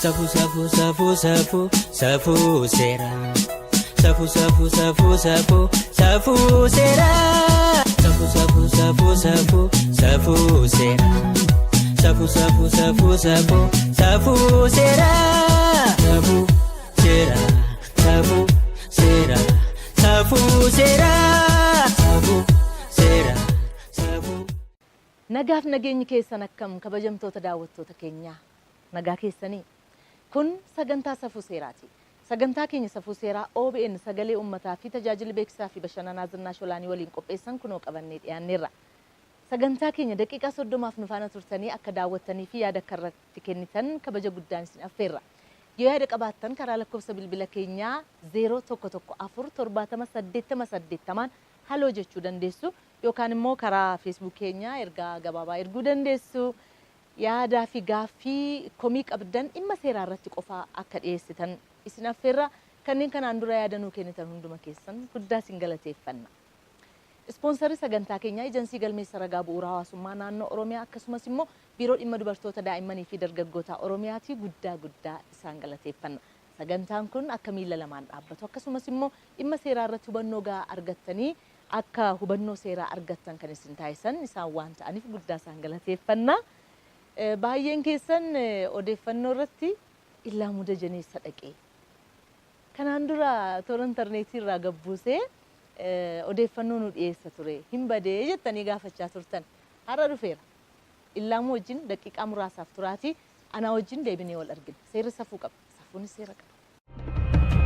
Safuu safuu safuu safuu safuu seeraa. Safuu safuu safuu safuu safuu seeraa. Safuu safuu safuu safuu safuu seeraa. Safuu safuu safuu safuu safuu seeraa. Safuu seeraa safuu seeraa safuu seeraa. Safuu seeraa safuu. Nagaaf nageenyi keessan akkam kabajamtoota daawwattoota keenyaa? Nagaa keessanii? Kun sagantaa Safuu Seeraati. Sagantaa keenya Safuu Seeraa obn Sagalee Uummataa fi Tajaajilli Beeksisaa fi Bashannanaa Zinnaash Olaanii waliin qopheessan kunoo qabannee dhiyaanneerra. Sagantaa keenya daqiiqaa 30f nu faana turtanii akka daawwattanii fi yaada akka irratti kennitan kabaja guddaan isin affeerra. Yoo yaada qabaattan karaa lakkoofsa bilbila keenyaa 0 1 1 4 70 80 80n haloo jechuu dandeessu yookaan immoo karaa Facebook keenyaa ergaa gabaabaa erguu dandeessu. Yaadaa fi gaaffii, komii qabdan dhimma seeraa irratti qofa akka dhiyeessitan isin affeerra. Kanneen kanaan dura yaada nuu kennitan hunduma keessan guddaa isin galateeffanna. Ispoonsarri sagantaa keenyaa Ejansii Galmeessa Ragaa Bu'uura Hawaasummaa Naannoo Oromiyaa akkasumas immoo Biiroo Dhimma Dubartoota, Daa'immanii fi Dargaggootaa Oromiyaati. Guddaa guddaa isaan galateeffanna. Sagantaan kun akka miilla lamaan dhaabbatu akkasumas immoo dhimma seeraa irratti hubannoo gahaa argattanii akka hubannoo seeraa argattan kan isin taasisan isaan waan ta'aniif guddaa isaan galateeffanna. Baay'een keessan odeeffannoo irratti Illaamuu Dajanee eessa dhaqee? Kanaan dura toora intarneetii irraa gad buusee odeeffannoo nu dhiyeessa ture. Hin badee jettanii gaafachaa turtan. Har'a dhufeera. Illaamuu wajjin daqiiqaa muraasaaf turaatii anaa wajjin deebinee wal argina. Seerri safuu qaba. Safuunis seera qaba.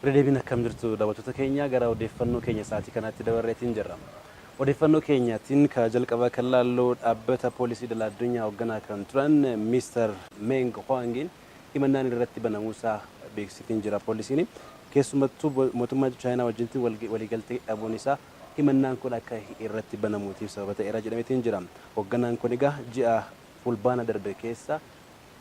Irra deebiin akkam jirtu daawwattoota keenya gara odeeffannoo keenya sa'aatii kanaatti dabarreetiin jirra. Odeeffannoo keenyaatiin ka jalqaba kan laallu dhaabbata poolisii idil addunyaa hoogganaa kan turan Mister Meng Huangiin himannaan irratti banamuusaa beeksitiin jira poolisiin. Keessumattuu mootummaa Chaayinaa wajjintiin waliigaltee dhabuun isaa himannaan kun akka irratti banamuutiif sababa ta'eera jedhameetiin jira. Hoogganaan kun egaa ji'a Fulbaana darbe keessa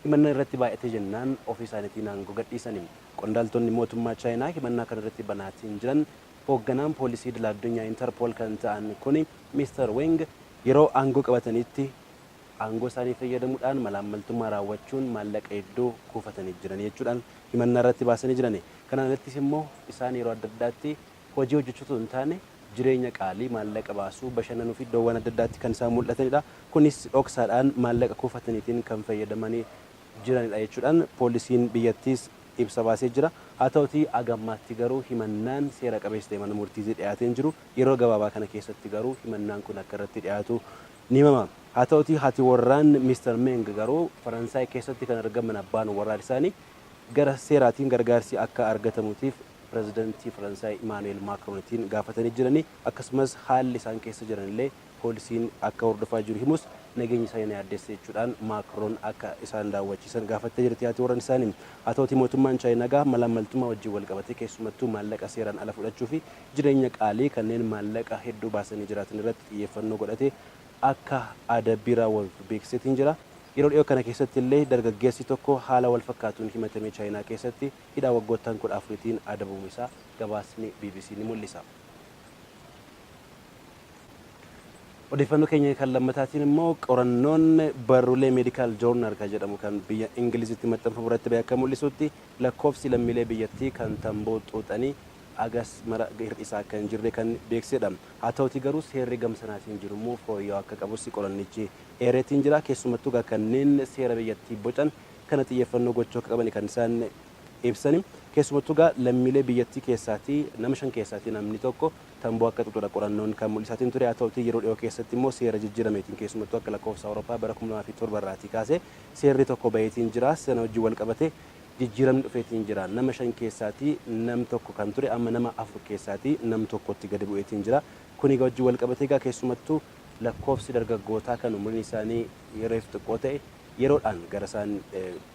himannaan irratti baay'ate jennaan ofii isaaniitiin aangoo gadhiisani. Qondaaltonni mootummaa Chaayinaa himannaa kana irratti banaatiin jiran hoogganaan poolisii idil addunyaa Interpol kan ta'an kuni Mister Weng yeroo aangoo qabatanitti aangoo isaanii fayyadamuudhaan malaammaltummaa raawwachuun maallaqa hedduu kuufatanii jiran jechuudhaan himannaa irratti baasanii jirani. Kanaan alattis immoo isaan yeroo adda addaatti hojii hojjechuu otoo hin taane jireenya qaalii, maallaqa baasuu, bashannanuu fi iddoowwan adda addaatti kan isaan mul'atanidha. Kunis dhoksaadhaan maallaqa kuufataniitiin kan fayyadamanii jiranidha jechuudhaan poolisiin biyyattiis ibsa baasee jira. Haa ta'utii haga ammaatti garuu himannaan seera qabeessa ta'e mana murtiitti dhiyaatee hin jiru. Yeroo gabaabaa kana keessatti garuu himannaan kun akka irratti dhiyaatu ni himama. Haa ta'utii haati warraan Mister Meng garuu Faransaay keessatti kan argaman abbaan warraa isaanii gara seeraatiin gargaarsi akka argatamutiif Pirezidantii Faransaay Imaanu'eel Maakroonitiin gaafatanii jirani. Akkasumas haalli isaan keessa jiran illee poolisiin akka hordofaa jiru himus nageenyi isaanii na yaaddessa jechuudhaan Maakroon akka isaan daawwachiisan gaafattee jirti haati warran isaanii. Haa ta'utii mootummaan Chaayinaa egaa malaammaltummaa wajjin walqabatee keessumattuu maallaqa seeraan ala fudhachuu fi jireenya qaalii kanneen maallaqa hedduu baasanii jiraatan irratti xiyyeeffannoo godhatee akka adabbii raawwatu beeksiseetiin jira. Yeroo dhiyoo kana keessatti illee dargaggeessi tokko haala walfakkaatuun himatamee Chaayinaa keessatti hidhaa waggoottan 14tiin adabamu isaa gabaasni bbc ni mul'isa. Odeeffannoo keenya kan lammataatiin immoo qorannoon barruulee Medical Journal kan jedhamu kan biyya Ingilizitti maxxanfamu irratti bahe akka mul'isutti lakkoofsi lammiilee biyyattii kan tamboo xuuxanii agas mara hir'isaa akka hin jirre kan beeksisedha. Haa ta'utii garuu seerri gamsanaatiin jiru immoo fooyya'uu akka qabus qorannichi eereetiin jira. Keessumattuu egaa kanneen seera biyyattii bocan kana xiyyeeffannoo gochuu akka qabani kan isaan ibsani. Keessumattuu egaa lammiilee biyyattii keessaatii nama 5 keessaatii namni tokko tamboo akka xuxudha qorannoon kan mul'isaatiin ture. Haa ta'utii yeroo dhiyoo keessatti immoo seera jijjiirameetiin keessumattuu akka lakkoofsa Awurooppaa bara 2007 irraatii kaasee seerri tokko baheetiin jira. Sana wajjin wal qabatee jijjiiramni dhufeetiin jira. Nama 5 keessaatii nam tokko kan ture amma nama 4 keessaatii nam tokkotti gadi bu'eetiin jira. Kun egaa wajjin wal qabatee egaa keessumattuu lakkoofsi dargaggootaa kan umriin isaanii reef xiqqoo ta'e yeroodhaan gara isaan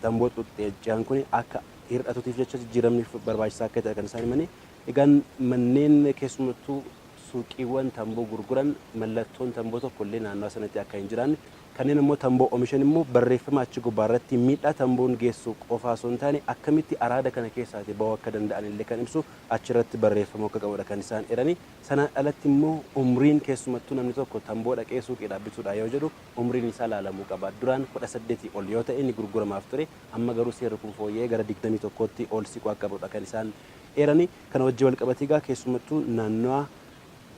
tamboo xuuxxee ce'an kun akka hir'atutiif jecha jijjiiramni barbaachisaa akka ta'e kan isaan himani. Egaan manneen keessumattuu suuqiiwwan tamboo gurguran mallattoon tamboo tokko illee naannawa sanatti akka hin jiraanne Kanneen immoo tamboo oomishan immoo barreeffama achi gubbaarratti miidhaa tamboon geessu qofaa osoo hin taane akkamitti araada kana keessaati bahuu akka danda'an illee kan ibsu achirratti barreeffamuu akka qabudha kan isaan eerani. Sanaan alatti immoo umriin keessumattuu namni tokko tamboo dhaqee suuqiidhaa bituudha yoo jedhu umriin isaa laalamuu qaba. Duraan 18 ol yoo ta'e ni gurguramaaf ture. Amma garuu seerri kun fooyya'ee gara 21tti ol siquu akka qabudha kan isaan eerani. Kana wajjin wal qabatee egaa keessumattuu naannawa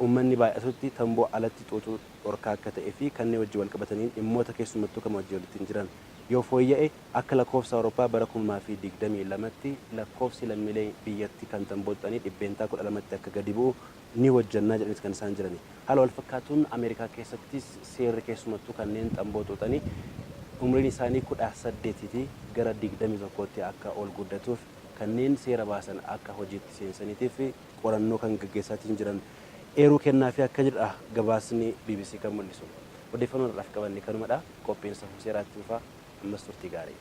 uummanni baay'atutti tamboo alatti xuuxuu dhorkaa akka ta'ee fi kanneen wajjin wal qabataniin dhimmoota keessumattuu kama wajjin walitti hin jiran yoo fooyya'e akka lakkoofsa Awurooppaa bara 2022tti lakkoofsi lammiilee biyyatti kan tamboo xuuxanii 12%tti akka gadi bu'u ni hojjannaa jedhanis kan isaan jirani. Haala wal fakkaatuun Ameerikaa keessattis seerri keessumattuu kanneen tamboo xuuxanii umriin isaanii 18ti gara 21tti akka ol guddatuuf kanneen seera baasan akka hojiitti seensaniitiif qorannoo kan gaggeessaatiin jiran eeruu kennaafi akka jedha gabaasni BBC kan mul'isu. Odeeffannoo har'aaf qabanne kanumadha. Qophiin safuu seeraatti fufaa. Ammas turtii gaarii.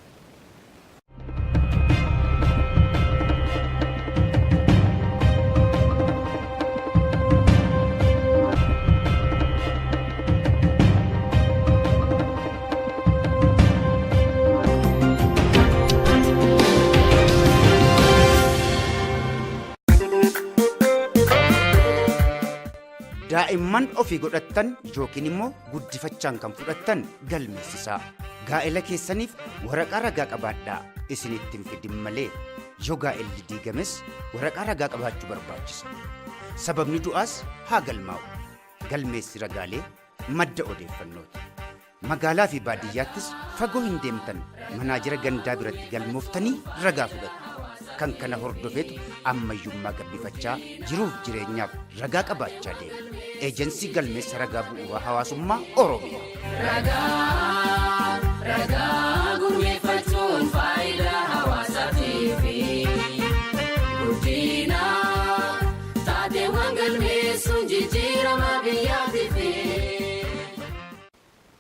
Daa'imman ofii godhattan yookiin immoo guddifachaan kan fudhattan galmeessisaa. Gaa'ela keessaniif waraqaa ragaa qabaadhaa isinitti hin fidin malee. Yoo gaa'elli diigames waraqaa ragaa qabaachuu barbaachisa. Sababni du'aas haa galmaa'u. Galmeessi ragaalee madda odeeffannooti. Magaalaa fi baadiyyaattis fagoo hin deemtan manaajira gandaa biratti galmooftanii ragaa fudhattu. Kan kana hordofeetu ammayyummaa gabbifachaa jiruuf jireenyaaf ragaa qabaachaa deema. Eejensii Galmeessa Ragaa Bu'uuraa Hawaasummaa Oromiyaa. Ragaa ragaa gurmeeffachuun faayidaa hawaasaatiifi guddina taateewwan galmeessuun jijjiirama biyyaatiifi.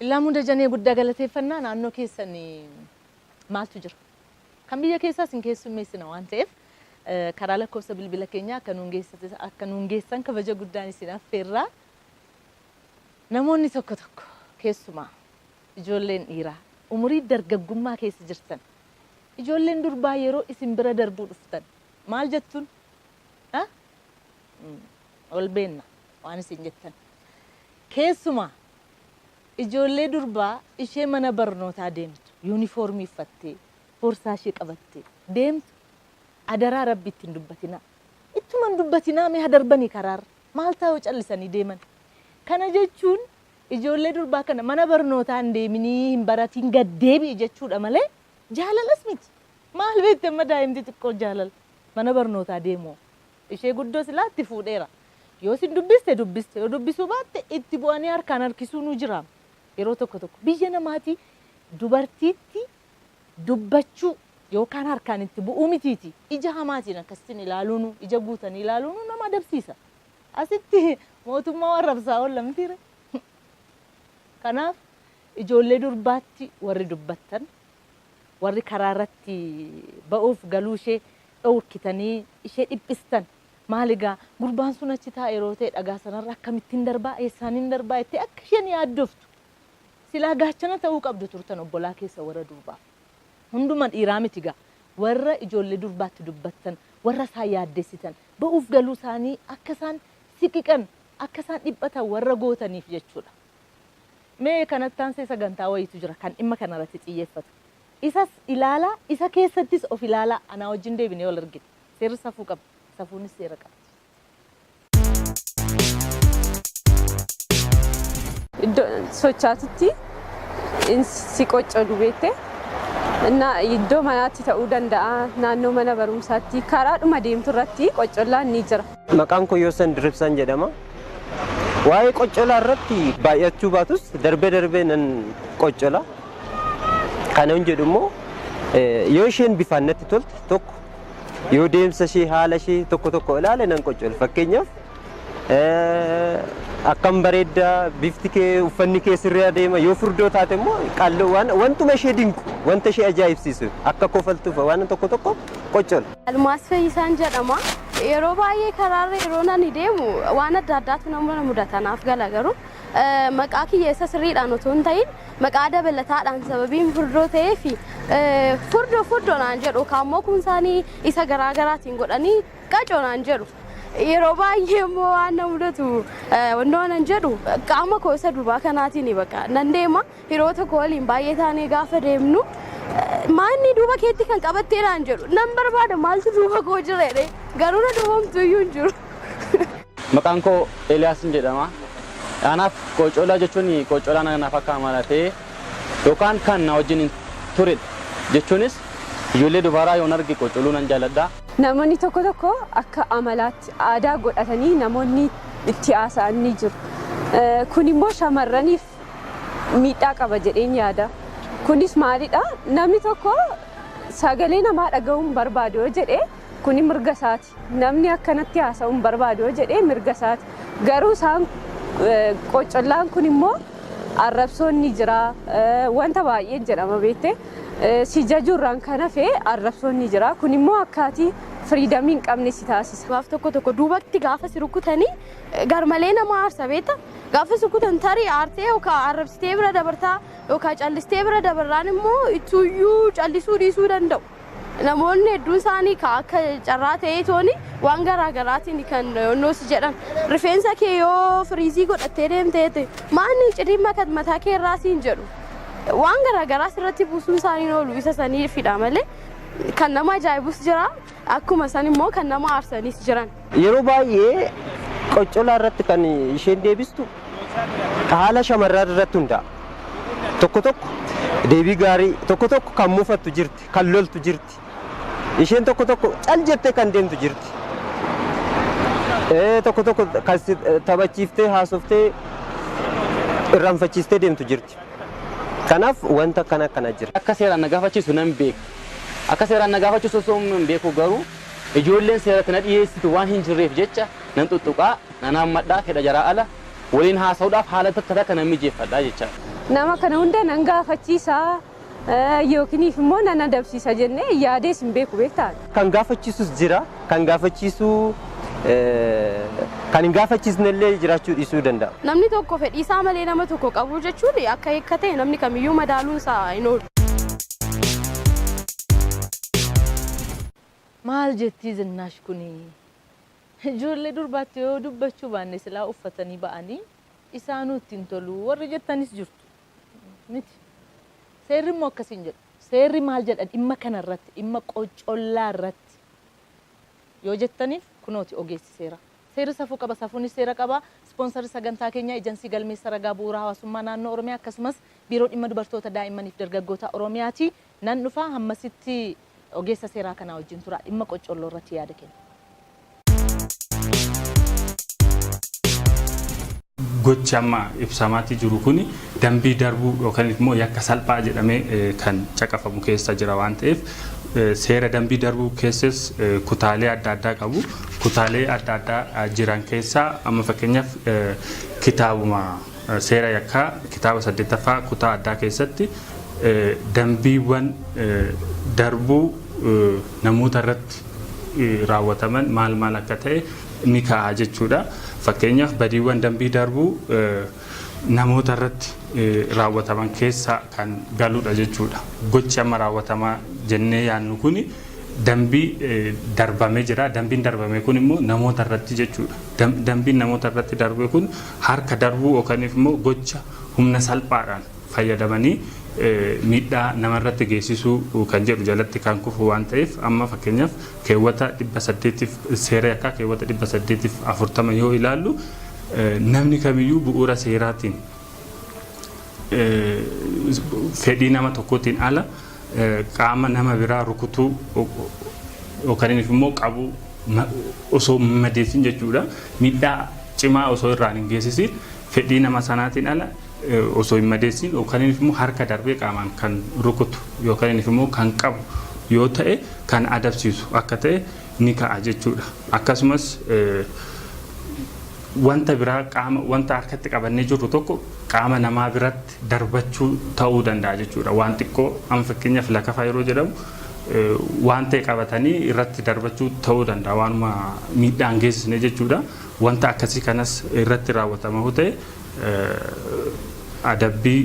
Illamuu Dajanee guddaa galateeffannaa. Naannoo keessan maaltu jira? Kan biyya keessaas hin keessummeessina waan ta'eef karaa lakkoofsa bilbila keenyaa akka nuun geessan kabaja guddaan isin affeerraa. Namoonni tokko tokko, keessumaa ijoolleen dhiiraa umurii dargaggummaa keessa jirtan, ijoolleen durbaa yeroo isin bira darbuu dhuftan maal jettuun? Ol beenna waan isin jettan. Keessumaa ijoollee durbaa ishee mana barnootaa deemtu, yuunifoormii uffattee, boorsaa ishee qabattee deemtu, adaraa Rabbi itti hin dubbatinaa. Ittuma hin dubbatinaa, mee darbanii karaarra. Maal ta'uu callisanii deeman? Kana jechuun ijoollee durbaa kana mana barnootaa hin deeminii, hin baratiin, gad deebi'i jechuudha malee jaalalas miti. Maal beekte amma daa'imti xiqqoo jaalala mana barnootaa deemu? Ishee guddoo silaa itti fuudheera. Yoo isin dubbiste dubbiste, yoo dubbisuu baatte itti bu'anii harkaan harkisuu nu jira. Yeroo tokko tokko biyya namaatii dubartiitti dubbachuu yookaan harkaan itti bu'uu mitiiti. Ija hamaatiin akkasitiin ilaaluunu, ija guutanii ilaaluunu nama adabsiisa. Asitti mootummaa warrabsaa oolla mitiire. Kanaaf ijoollee durbaatti warri dubbattan, warri karaa irratti ba'uuf galuu ishee dhorkitanii ishee dhiphistan, maal egaa gurbaan sun achi taa'e yeroo ta'e dhagaa sanarra akkamittiin darbaa, eessaaniin darbaa jettee akka isheen yaaddoftu silaa gaachana ta'uu qabdu turtan obbolaa keessa warra durbaaf. Hunduma dhiiraa miti gaa, warra ijoollee durbaatti dubbattan, warra isaan yaaddessitan, ba'uuf galuu isaanii akka isaan siqiqan, akka isaan dhiphatan warra gootaniif jechuudha. Mee kanatti aansee sagantaa wayiitu jira kan dhimma kanarratti xiyyeeffatu. Isas ilaalaa, isa keessattis of ilaalaa, anaa wajjin deebinee wal argina. Seerri safuu qaba. Safuunis seera qaba. Iddoo sochaatutti si qoccolu beekte iddoo manaatti ta'uu danda'a, naannoo mana barumsaatti, karaadhuma deemtu irratti qoccollaan ni jira. Maqaan koo Yoosan Diribsaan jedhama. Waa'ee qoccolaa irratti baay'achuu baatus darbee darbee nan qoccola. Kana hin jedhu immoo yoo isheen bifaan natti tolte tokko, yoo deemsa ishee, haala ishee tokko tokko ilaale nan qoccola. Fakkeenyaaf, akkam bareeddaa, bifti kee, uffanni kee sirrii adeema, yoo furdoo taate immoo qalloo, waan wantuma ishee dinqu, wanta ishee ajaa'ibsiisu, akka kofaltuuf waan tokko tokko qoccola. Almaas Fayyisaan jedhama. Yeroo baay'ee karaarra yeroo nani deemu waan adda addaatu nama mudata naaf gala garuu maqaa kiyya isa sirriidhaan otoo hin ta'in maqaa dabalataadhaan sababiin furdoo ta'ee fi furdoo furdoo naan jedhu kaammoo kun isaanii isa garaa garaatiin godhanii qacoo naan jedhu. Yeroo baay'ee immoo waan na mudatu wannoo nan jedhu qaama koo isa durbaa kanaatiin bakka nan deema yeroo tokko waliin baay'ee taanee gaafa deemnu maanni duuba keetti kan qabattee naan jedhu nan barbaada maaltu duuba koo jira jedhee garuu na duubamtu iyyuu hin jiru. Maqaan koo Eeliyaas jedhama. Anaaf qocollaa jechuun qocollaa naaf akka amala ta'e yookaan kan na wajjin turedha. Jechuunis ijoollee dubaraa yoon arge qocolluu nan jaalladha. Namoonni tokko tokko akka amalaatti aadaa godhatanii namoonni itti haasa'an ni jiru. Kun immoo shamarraniif miidhaa qaba jedheen yaada. Kunis maalidha? Namni tokko sagalee namaa dhaga'uun barbaadu yoo jedhee kuni mirga isaati. Namni akkanatti haasa'uun barbaadu yoo jedhee mirga isaati. Garuu isaan qocollaan kun immoo arrabsoon ni jira. Wanta baay'ee jedhama beektee. Si jajuurraan kan hafe arrabsoon ni jira. Kun immoo akkaatii freedom hin qabne si taasisa. Gaaf tokko tokko duubatti gaafa si rukutanii garmalee nama aarsa beekta. Gaafa si rukutan tarii aartee yookaan arrabsitee bira dabartaa yookaan callistee bira dabarraan immoo ittuuyyuu callisuu dhiisuu danda'u. Namoonni hedduun isaanii ka akka carraa ta'ee tooni waan garaa garaatiin kan noosi jedhan. Rifeensa kee yoo firiizii godhattee deemteete maanni cidii mataa kee irraa siin jedhu. Waan garaa garaa sirratti buusuun isaanii oolu isa saniifidha malee kan nama ajaa'ibus jira akkuma san immoo kan nama aarsanis jiran. Yeroo baay'ee qoccolaa irratti kan isheen deebistu haala shamarran irratti hundaa'a. Tokko tokko deebii gaarii, tokko tokko kan mufattu jirti, kan loltu jirti. Isheen tokko tokko cal jettee kan deemtu jirti. Tokko tokko kan taphachiiftee haasoftee irraanfachiistee deemtu jirti. Kanaaf wanta akkana akkana jira. Akka seeraan na gaafachiisu nan beeka. Akka seeraan na gaafachiisu osoo hin beeku garuu ijoolleen seeratti na dhiyeessitu waan hin jirreef jecha nan tuttuqaa, nan hammadhaa, fedha jaraa ala waliin haasa'uudhaaf haala takka takka nan mijeeffadhaa jecha. Nama kana hunda nan gaafachiisa yookiin immoo nan adabsiisa jennee yaadees hin beeku beektaa. Kan gaafachiisus jira, kan gaafachiisu kan hin gaafachiisne illee jiraachuu dhiisuu danda'a. Namni tokko fedhii isaa malee nama tokko qabu jechuun akka hiika ta'e namni kamiyyuu madaaluun isaa hin oolu. Maal jettii Zinnaash kuni? Ijoollee durbaatti yoo dubbachuu baanne silaa uffatanii ba'anii isaanuu ittiin tolu warri jettanis jirtu. Miti. Seerri immoo akkasiin jedhu. Seerri maal jedha dhimma kanarratti, dhimma qocollaa irratti yoo jettaniif kunooti ogeessi seera. Seerri safuu qaba, safuunis seera qaba. Ispoonsarri sagantaa keenyaa Ejensii Galmeessa Ragaa Bu'uura Hawaasummaa Naannoo Oromiyaa akkasumas Biiroo Dhimma Dubartoota Daa'immaniif Dargaggoota Oromiyaati. Nan dhufa hammasitti ogeessa seeraa kanaa wajjin tura dhimma qocolloo irratti yaada kenna. Gochi amma ibsamaatii jiru kuni dambii darbuu yookaan immoo yakka salphaa jedhamee kan caqafamu keessa jira waan ta'eef seera dambii darbuu keessas kutaalee adda addaa qabu. Kutaalee adda addaa jiran keessaa amma fakkeenyaaf kitaabuma seera yakkaa kitaaba 8ffaa kutaa addaa keessatti dambiiwwan darbuu namoota irratti raawwataman maal maal akka ta'e ni kaa'a jechuudha. Fakkeenyaaf badiiwwan dambii darbuu namoota irratti raawwataman keessa kan galudha jechuudha. Gochi amma raawwatamaa jennee yaadnu kuni dambii darbamee jira. Dambiin darbame kun immoo namoota irratti jechuudha. Dambiin namoota irratti darbe kun harka darbuu yookaan immoo gocha humna salphaadhaan fayyadamanii miidhaa namarratti geessisuu kan jedhu jalatti kan kufu waan ta'eef amma fakkeenyaaf keewwata dhibba saddeetiif seera yakkaa keewwata 840 yoo ilaallu namni kamiyyuu bu'uura seeraatiin fedhii nama tokkootiin ala qaama nama biraa rukutuu yookaan immoo qabuu osoo madeessin jechuudha. Miidhaa cimaa osoo irraan hin geessisin fedhii nama sanaatiin ala osoo hin madeessin yookaan immoo harka darbee qaamaan kan rukutu yookaan immoo kan qabu yoo ta'e kan adabsiisu akka ta'e ni ka'a jechuudha. Akkasumas wanta biraa qaama wanta harkatti qabannee jirru tokko qaama namaa biratti darbachuu ta'uu danda'a jechuudha. Waan xiqqoo amma fakkeenyaaf lakafa yeroo jedhamu waan ta'e qabatanii irratti darbachuu ta'uu danda'a waanuma miidhaan geessisne jechuudha. Wanta akkasii kanas irratti raawwatama yoo ta'e adabbii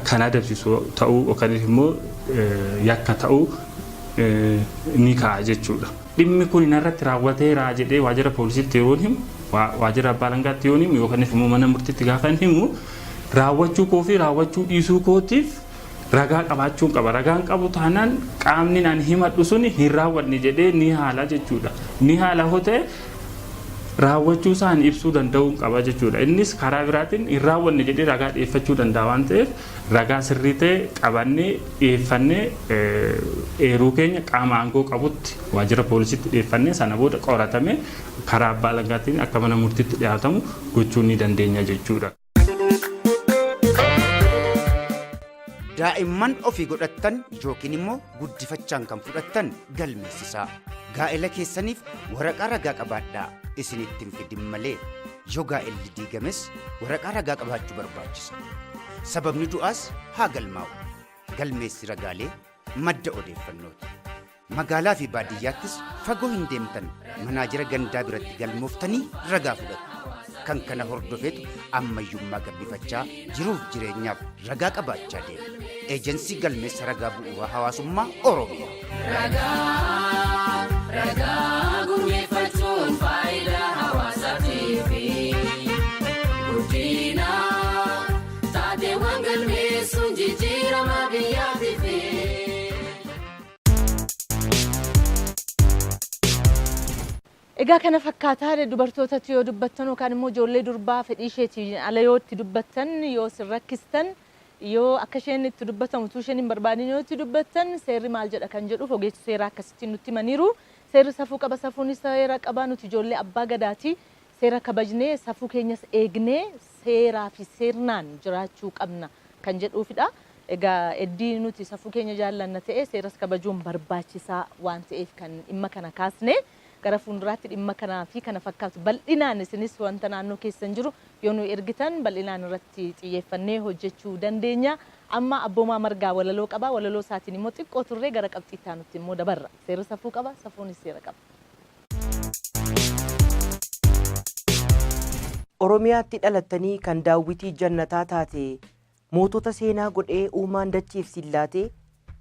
kan adabsiisu ta'uu yookaan immoo yakka ta'uu ni ka'a jechuudha. Dhimmi kun narratti raawwateera jedhee waajjira poolisiitti yeroo himu, waajjira abbaa alangaatti yoo himu yookaan immoo mana murtiitti gaafa himu raawwachuu koo fi raawwachuu dhiisuu kootiif ragaa qabaachuun qaba. Ragaan qabu taanaan qaamni naan himadhu suni hin raawwanne jedhee ni haala jechuudha. Ni haala hoo ta'e raawwachuu isaan ibsuu danda'uu qaba jechuudha. Innis karaa biraatiin hin raawwanne jedhee ragaa dhiyeeffachuu danda'a waan ta'eef ragaa sirrii ta'e qabannee dhiyeeffannee eeruu keenya qaama aangoo qabutti waajjira poolisiitti dhiyeeffannee sana booda qoratame karaa abbaa alangaatiin akka mana murtiitti dhiyaatamu gochuu ni dandeenya jechuudha. Daa'imman ofii godhattan yookiin immoo guddifachaan kan fudhattan galmeessisaa. Gaa'ela keessaniif waraqaa ragaa qabaadhaa isinitti hin fidin malee yoo gaa'elli diigames waraqaa ragaa qabaachuu barbaachisa. Sababni du'aas haa galmaa'u. Galmeessi ragaalee madda odeeffannooti. Magaalaa fi baadiyyaattis fagoo hin deemtan manaajira gandaa biratti galmooftanii ragaa fudhattu. Kan kana hordofeetu ammayyummaa gabbifachaa jiruuf jireenyaaf ragaa qabaachaa deema. Eejensii galmeessa ragaa bu'uura hawaasummaa Oromiyaa. Ragaa ragaa gurmeeffachuun faayidaa hawaasaatiif. Guddina taateewwan galmeessuun jijjiirama biyyaatiif. Egaa kana fakkaataa dubartootatti yoo dubbattan yookaan immoo ijoollee durbaa fedhii isheetiin ala yoo itti dubbattan yoo isin rakkistan yoo akka isheen itti dubbatamu utuu isheen hin barbaadin yoo itti dubbattan seerri maal jedha kan jedhuuf ogeessi seeraa akkasittiin nutti himaniiru. Seerri safuu qaba safuunis seera qaba nuti ijoollee abbaa gadaati. Seera kabajnee safuu keenyas eegnee seeraa fi seernaan jiraachuu qabna kan jedhuufidha. Egaa eddii nuti safuu keenya jaallanna ta'e seeras kabajuun barbaachisaa waan ta'eef kan dhimma kana kaasne gara fuulduraatti dhimma kanaa fi kana fakkaatu bal'inaan isinis wanta naannoo keessan jiru yoo nu ergitan bal'inaan irratti xiyyeeffannee hojjechuu dandeenya. Amma abboomaa margaa walaloo qaba. Walaloo isaatiin immoo xiqqoo turree gara qabxii itti aanutti immoo dabarra. Seerri safuu qaba, safuunis seera qaba. Oromiyaatti dhalattanii kan daawwitii jannataa taate mootota seenaa godhee uumaan dachiif sillaate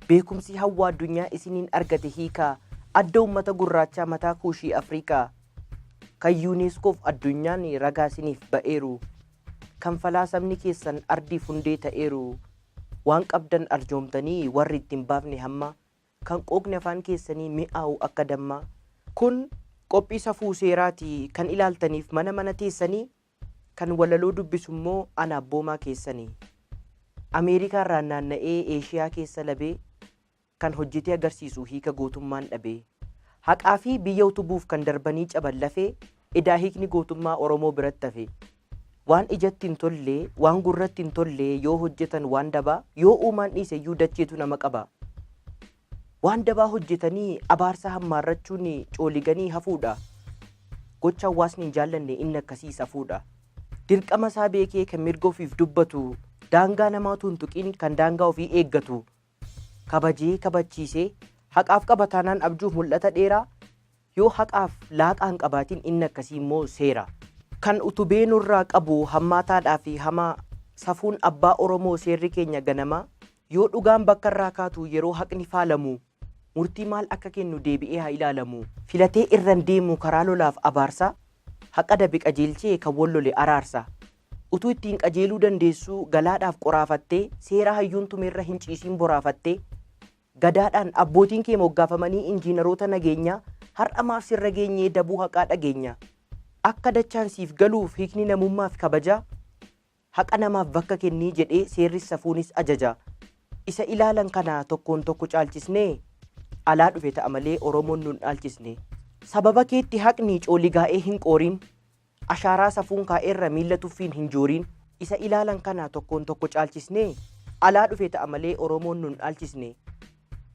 beekumsi hawwa addunyaa isiniin argate hiikaa adda uummata gurraachaa mataa kuushii Afrikaa kan yuuneeskoof addunyaan ragaa isiniif ba'eeru kan falaasamni keessan ardiif hundee ta'eeru waan qabdan arjoomtanii warri ittiin baafne hamma kan qooqni afaan keessanii mi'aawu akka dammaa kun qophii safuu seeraati kan ilaaltaniif mana mana teessanii kan walaloo dubbisu immoo ana abboomaa keessanii. Ameerikaa irraa naanna'ee Eeshiyaa keessa labee kan hojjetee agarsiisu hiika gootummaan dhabee. Haqaa fi biyya utubuuf kan darbanii caban lafee edaa hiikni gootummaa Oromoo biratti hafe. Waan ijatti hin tolle, waan gurratti hin tolle yoo hojjetan waan dabaa, yoo uumaan dhiise iyyuu dacheetu nama qaba. Waan dabaa hojjetanii abaarsa hammaarrachuun cooliganii hafuudha. Gocha hawaasni hin jaallanne inni akkasii safuudha. Dirqama isaa beekee kan mirga ofiif dubbatu, daangaa namaatu hin tuqin kan daangaa ofii eeggatu. Kabajee kabachiisee haqaaf qaba taanaan abjuuf mul'ata dheeraa yoo haqaaf laaqaa hin qabaatin inni akkasii immoo seera. Kan utubee nurraa qabu hammaataadhaa fi hamaa safuun abbaa Oromoo seerri keenya ganamaa yoo dhugaan bakka irraa kaatu yeroo haqni faalamu murtii maal akka kennu deebi'ee haa ilaalamu. Filatee irran deemu karaa lolaaf abaarsa haqa dabe qajeelchee kan wal lole araarsa. Utuu ittiin qajeeluu dandeessuu galaadhaaf qoraafattee seera hayyuun tumeerra hin ciisiin boraafattee gadaadhaan abbootiin kee moggaafamanii injiinaroota nageenyaa har'a maaf sirra geenyee dabuu haqaa dhageenya. Akka dachaan siif galuuf hiikni namummaaf kabajaa haqa namaaf bakka kennii jedhee seerris safuunis ajaja. Isa ilaalan kana tokkoon tokko caalchisnee alaa dhufe ta'a malee Oromoon nun dhaalchisne. Sababa keetti haqni cooligaa'ee hin qooriin ashaaraa safuun kaa'eerra miilla tuffiin hin jooriin isa ilaalan kana tokkoon tokko caalchisnee alaa dhufe ta'a malee Oromoon nun dhaalchisne.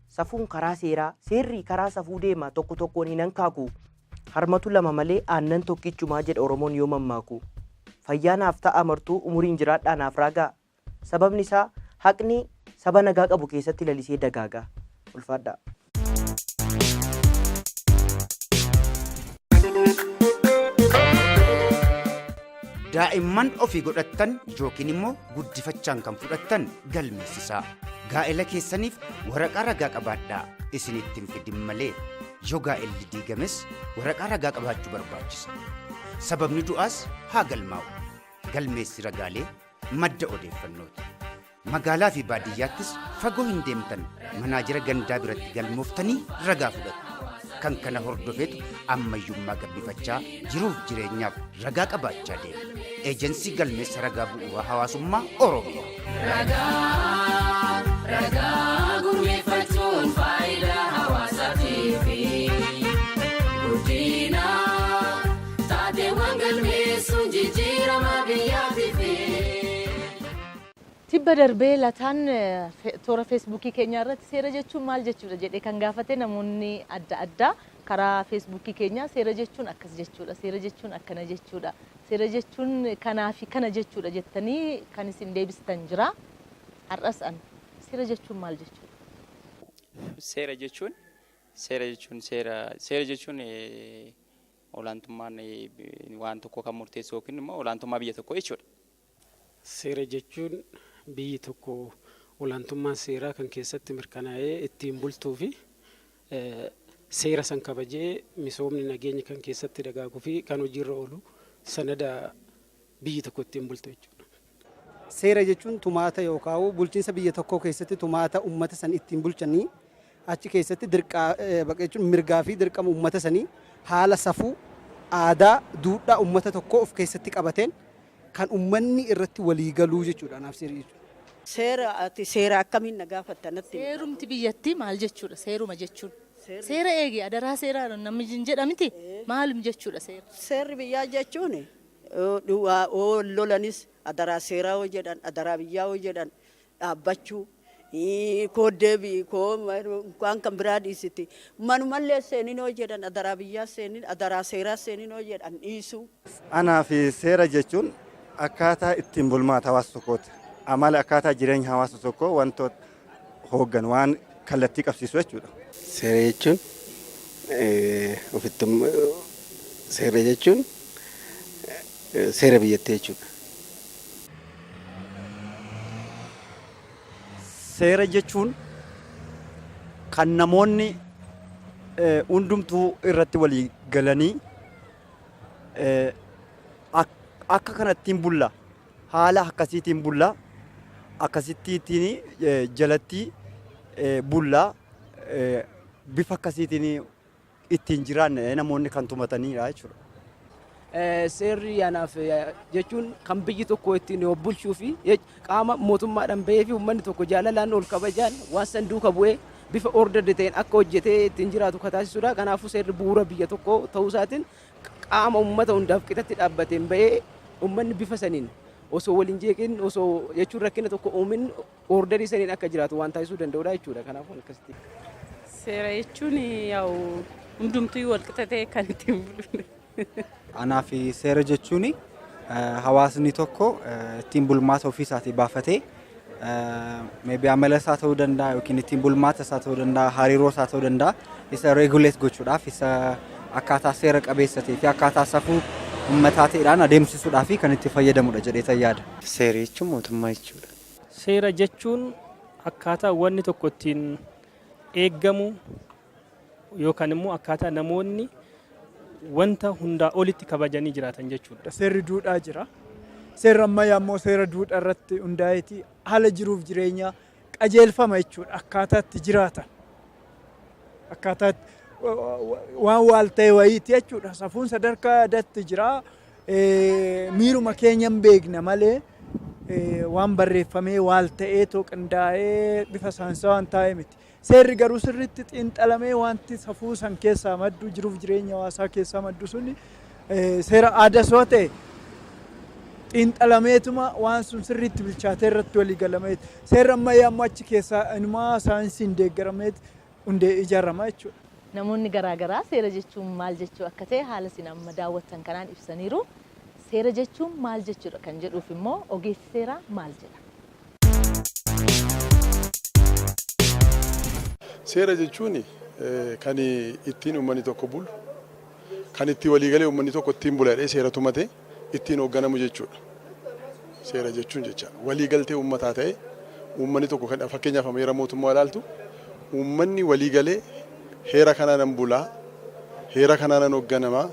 Safuun karaa seeraa seerri karaa safuu deema tokko tokkoon hin hankaaku. Harmatu lama malee aannan tokkichumaa jedha Oromoon yoo mammaaku. Fayyaa naaf ta'a martuu umuriin jiraadhaa naaf raagaa. Sababni isaa haqni saba nagaa qabu keessatti lalisee dagaaga. Ulfaadhaa. Daa'imman ofii godhattan yookiin immoo guddifachaan kan fudhattan galmeessisaa. Gaa'ela keessaniif waraqaa ragaa qabaadhaa isinitti hin fidin malee yoo gaa'elli diigames waraqaa ragaa qabaachuu barbaachisa. Sababni du'aas haa galmaa'u. Galmeessi ragaalee madda odeeffannooti. Magaalaa fi baadiyyaattis fagoo hin deemtan manaajira gandaa biratti galmooftanii ragaa fudhattu. Kan kana hordofeetu ammayyummaa gabbifachaa jiruuf jireenyaaf ragaa qabaachaa deema. Eejensii Galmeessa Ragaa Bu'uuraa Hawaasummaa Oromiyaa. Ragaa ragaa gurmeeffachuun faayidaa hawaasaatiifi guddina taateewwan galmeessuun jijjiirama biyyaatiifi. Tibba darbee Lataan toora feesbuukii keenyaa irratti seera jechuun maal jechuudha jedhee kan gaafate namoonni adda addaa karaa feesbuukii keenyaa seera jechuun akkas jechuudha, seera jechuun akkana jechuudha, seera jechuun kanaa fi kana jechuudha jettanii kan isin deebistan jira. Har'as an seera jechuun maal jechuudha? Seera jechuun seera jechuun seera seera jechuun olaantummaan waan tokko kan murteessu yookiin immoo olaantummaa biyya tokkoo jechuudha. Seera jechuun biyyi tokko olaantummaan seeraa kan keessatti mirkanaa'ee ittiin bultuu fi seera san kabajee misoomni nageenyi kan keessatti dagaaguu fi kan hojiirra oolu sanada biyyi tokko ittiin bultu jechuudha. Seera jechuun tumaata yookaan bulchiinsa biyya tokkoo keessatti tumaata ummata san ittiin bulchanii achi keessatti dirqaa jechuun mirgaa fi dirqama ummata sanii haala safuu, aadaa, duudhaa ummata tokkoo of keessatti qabateen kan ummanni irratti walii galuu jechuudha anaaf seera jechuun. Seera ati seera akkamiin na gaafatta natti himi. Seerumti biyyattii maal jechuudha seeruma jechuun? Seera eegi adaraa seeraa namni hin jedha miti maalum jechuudha seerri? Seerri biyyaa jechuun yoo wal lolanis adaraa seeraa yoo jedhan adaraa biyyaa yoo jedhan dhaabbachuu koo deebi'i koo waan kan biraa dhiisiti manumallee seenin yoo jedhan adaraa biyyaa seenin adaraa seeraa seenin yoo jedhan dhiisuu. Anaaf seera jechuun akkaataa ittiin bulmaata hawaasa tokkooti. Amala akkaataa jireenya hawaasa tokkoo wantoota hooggan waan kallattii qabsiisu jechuudha. Seera jechuun ofittummaa seera jechuun seera biyyattii jechuudha. Seera jechuun kan namoonni hundumtuu irratti walii galanii akka kanattiin bulla haala akkasiitiin bulla akkasittiin jalatti bulla bifa akkasiitiin ittiin jiraanna namoonni kan tumataniidha jechuudha. Seerri anaaf jechuun kan biyyi tokko ittiin of bulchuu fi qaama mootummaadhaan bahee fi uummanni tokko jaalalaan ol kabajaan waan san duuka bu'ee bifa ordered ta'een akka hojjetee ittiin jiraatu kan taasisudha. Kanaafuu seerri bu'uura biyya tokkoo ta'uu isaatiin qaama uummata hundaaf qixatti dhaabbateen bahee uummanni bifa saniin osoo wal hin jeeqin osoo jechuun rakkina tokko uumin orderii saniin akka jiraatu waan taasisuu danda'udha jechuudha. Kanaafuu akkasitti. Seera jechuun yaa'u hundumtuu wal qixa ta'e kan ittiin buludha. Anaaf seera jechuun hawaasni tokko ittiin bulmaata ofii isaatii baafatee maybe amala isaa ta'uu danda'a yookiin ittiin bulmaata isaa ta'uu danda'a hariiroo isaa ta'uu danda'a isa regulate gochuudhaaf isa akkaataa seera qabeessa ta'ee fi akkaataa safuu uummataa ta'eedhaan adeemsisuudhaaf kan itti fayyadamudha jedhee yaada. Seera jechuun mootummaa jechuudha. Seera jechuun akkaataa wanni tokko ittiin eeggamu yookaan immoo akkaataa namoonni wanta hundaa olitti kabajanii jiraatan jechuudha. Seerri duudhaa jira. Seerri ammayyaa immoo seera duudhaa irratti hundaa'eeti haala jiruuf jireenyaa qajeelfama jechuudha. Akkaataa itti jiraatan. Akkaataa waan waal ta'e wayiiti jechuudha. Safuun sadarkaa aadaatti jira. Miiruma keenya hin beekna malee waan barreeffamee waal ta'ee too qindaa'ee bifa saayinsawaan taa'e miti. Seerri garuu sirriitti xiinxalamee wanti safuu san keessaa maddu jiruuf jireenya hawaasaa keessaa maddu suni seera aadaas yoo ta'e xiinxalameetuma waan sun sirriitti bilchaatee irratti walii galameeti. Seerri ammayyaa immoo achi keessaa inumaa saayinsiin deeggarameet hundee ijaarama jechuudha. Namoonni garaa garaa seera jechuun maal jechuu akka ta'e haala isin amma daawwattan kanaan ibsaniiru. Seera jechuun maal jechuudha kan jedhuuf immoo ogeessi seeraa maal jedha? Seera jechuun kan ittiin uummanni tokko bulu, kan ittiin waliigalee uummanni tokko ittiin bula jedhee seera tumate ittiin hoogganamu jechuudha. Seera jechuun jecha waliigaltee uummataa ta'e, uummanni tokko kan fakkeenyaaf heera mootummaa ilaaltu, uummanni waliigalee heera kanaanan bulaa, heera kanaanan hoogganamaa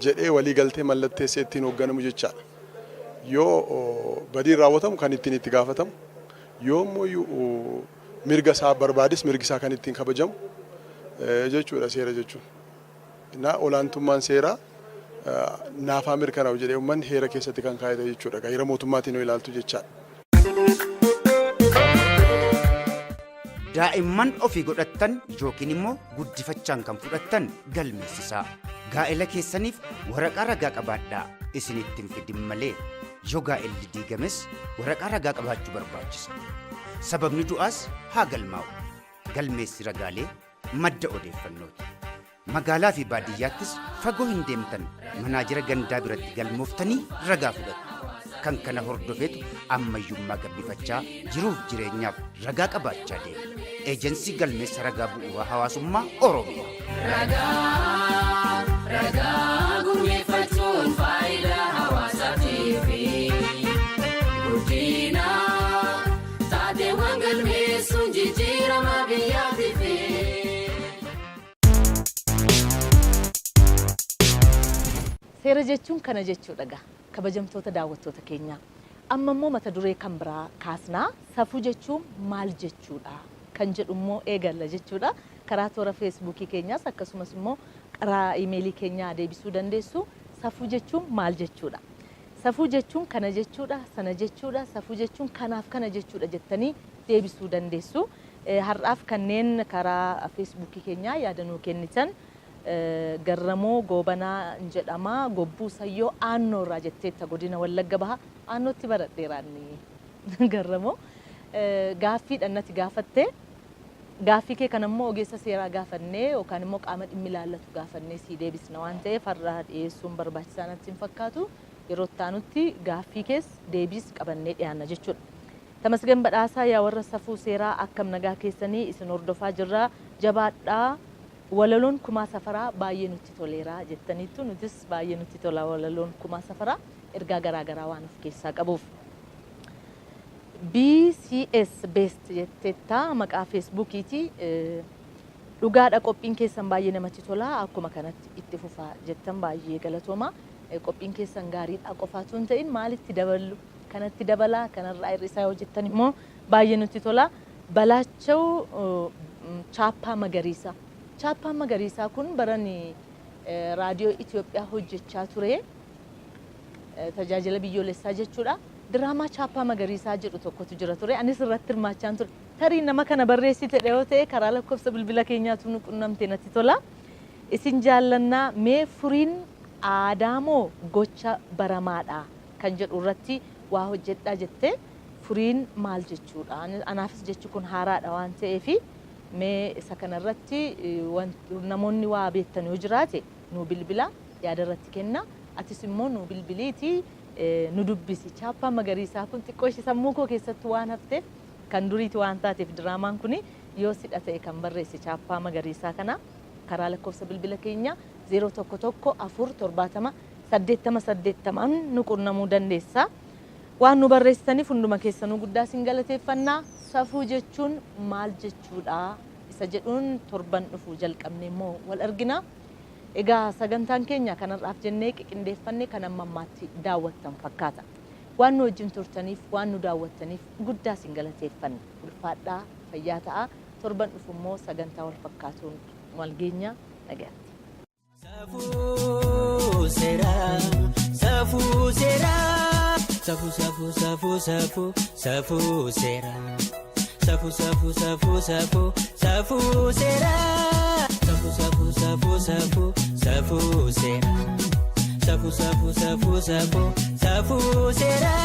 jedhee waliigaltee mallatteessee ittiin hoogganamu jechaadha. Yoo badiin raawwatamu kan ittiin itti gaafatamu, yoo immoo mirga isaa barbaades mirgi isaa kan ittiin kabajamu jechuudha seera jechuun. Na olaantummaan seeraa naafaa mirkanaa'u jedhee uummanni heera keessatti kan kaa'ate jechuudha. Heera mootummaatiin yoo ilaaltu jechaadha. Daa'imman ofii godhattan yookiin immoo guddifachaan kan fudhattan galmeessisaa. Gaa'ela keessaniif waraqaa ragaa qabaadhaa, isinitti hin fidin malee. Yoo gaa'elli diigames waraqaa ragaa qabaachuu barbaachisa. Sababni du'aas haa galmaa'u. Galmeessi ragaalee madda odeeffannooti. Magaalaa fi baadiyyaattis fagoo hin deemtan, manaajira gandaa biratti galmooftanii ragaa fudhattu. Kan kana hordofeetu ammayyummaa gabbifachaa jiruuf jireenyaaf ragaa qabaachaa deema. Eejensii Galmeessa Ragaa Bu'uuraa Hawaasummaa Oromiyaa. Ragaa ragaa gurmeeffachuun faayidaa hawaasaatiif guddina taateewwan galmeessuun jijjiirama biyyaatiif. Seera jechuun kana jechuudha gaa, kabajamtoota daawwattoota keenyaa. Amma immoo mata duree kan biraa kaasnaa, safuu jechuun maal jechuudha kan jedhu immoo eegalla jechuudha. Karaa toora feesbuukii keenyaas akkasumas immoo karaa iimeelii keenyaa deebisuu dandeessu. Safuu jechuun maal jechuudha? Safuu jechuun kana jechuudha, sana jechuudha, safuu jechuun kanaaf kana jechuudha jettanii deebisuu dandeessu. Har'aaf kanneen karaa feesbuukii keenyaa yaada nuu kennitan, Garramoo Goobanaa jedhama. Gobbuu Sayyoo Aannoo irraa jetteetta, godina Wallagga Baha. Aannootti baradheera inni Garramoo. Gaaffiidha natti gaafatte. Gaaffii kee kana immoo ogeessa seeraa gaafannee yookaan immoo qaama dhimmi ilaallatu gaafannee sii deebisna waan ta'eef har'a dhiyeessuun barbaachisaa natti hin fakkaatu. Yeroo itti aanutti gaaffii kees deebiis qabannee dhiyaanna jechuudha. Tamasgan Badhaasaa, yaa warra safuu seeraa, akkam nagaa keessanii? Isin hordofaa jirra, jabaadhaa. Walaloon Kumaa Safaraa baay'ee nutti toleera jettaniittu. Nutis baay'ee nutti tola walaloon Kumaa Safaraa, ergaa garaa garaa waan of keessaa qabuuf. BCS Best jetteetta, maqaa feesbuukiiti. Dhugaadha, qophiin keessan baay'ee namatti tola, akkuma kanatti itti fufaa jettan, baay'ee galatooma. Qophiin keessan gaariidha qofaatu hin ta'in, maalitti daballu, kanatti dabalaa, kanarraa hir'isaa yoo jettan immoo baay'ee nutti tola. Balaachaw Chaappaa Magariisaa. Chaappaan magariisaa kun baran raadiyoo Itoophiyaa hojjechaa ture, tajaajila biyyoolessaa jechuudha. Diraamaa Chaappaa Magariisaa jedhu tokkotu jira ture. Anis irratti hirmaachaan ture. Tarii nama kana barreessite yoo ta'e karaa lakkoofsa bilbila keenyaatu nu qunnamte natti tola. Isin jaallannaa. Mee furiin aadaa moo gocha baramaadha kan jedhu irratti waa hojjedhaa jette. Furiin maal jechuudha? Anaafis jechi kun haaraadha waan ta'eef, mee isa kanarratti namoonni waa beektan yoo jiraate nu bilbila, yaada irratti kenna. Atis immoo nu bilbiliiti nu dubbisi. Chaappaan magariisaa kun xiqqoo ishee sammuu koo keessatti waan hafteef, kan duriiti waan taateef, diraamaan kun yoo sidha ta'e kan barreesse chaappaa magariisaa kana, karaa lakkoofsa bilbila keenya 011 4 70 80 80n nu qunnamuu dandeessa. Waan nu barreessitaniif hunduma keessanuu guddaa isin galateeffannaa. Safuu jechuun maal jechuudha isa jedhuun torban dhufu jalqabne immoo wal argina. Egaa sagantaan keenya kanarraaf jennee qiqindeeffanne kan amma ammaatti daawwattan fakkaata. Waan nu wajjin turtaniif, waan nu daawwattaniif guddaa isin galateeffanna. Ulfaadhaa, fayyaa ta'a. Torban dhufu immoo sagantaa wal fakkaatuun wal geenya, nagaatti. Safuu seeraa, safuu seeraa, safuu safuu safuu safuu safuu seeraa, safuu safuu safuu safuu safuu seeraa, safuu safuu safuu safuu safuu seeraa, safuu safuu safuu safuu safuu seeraa.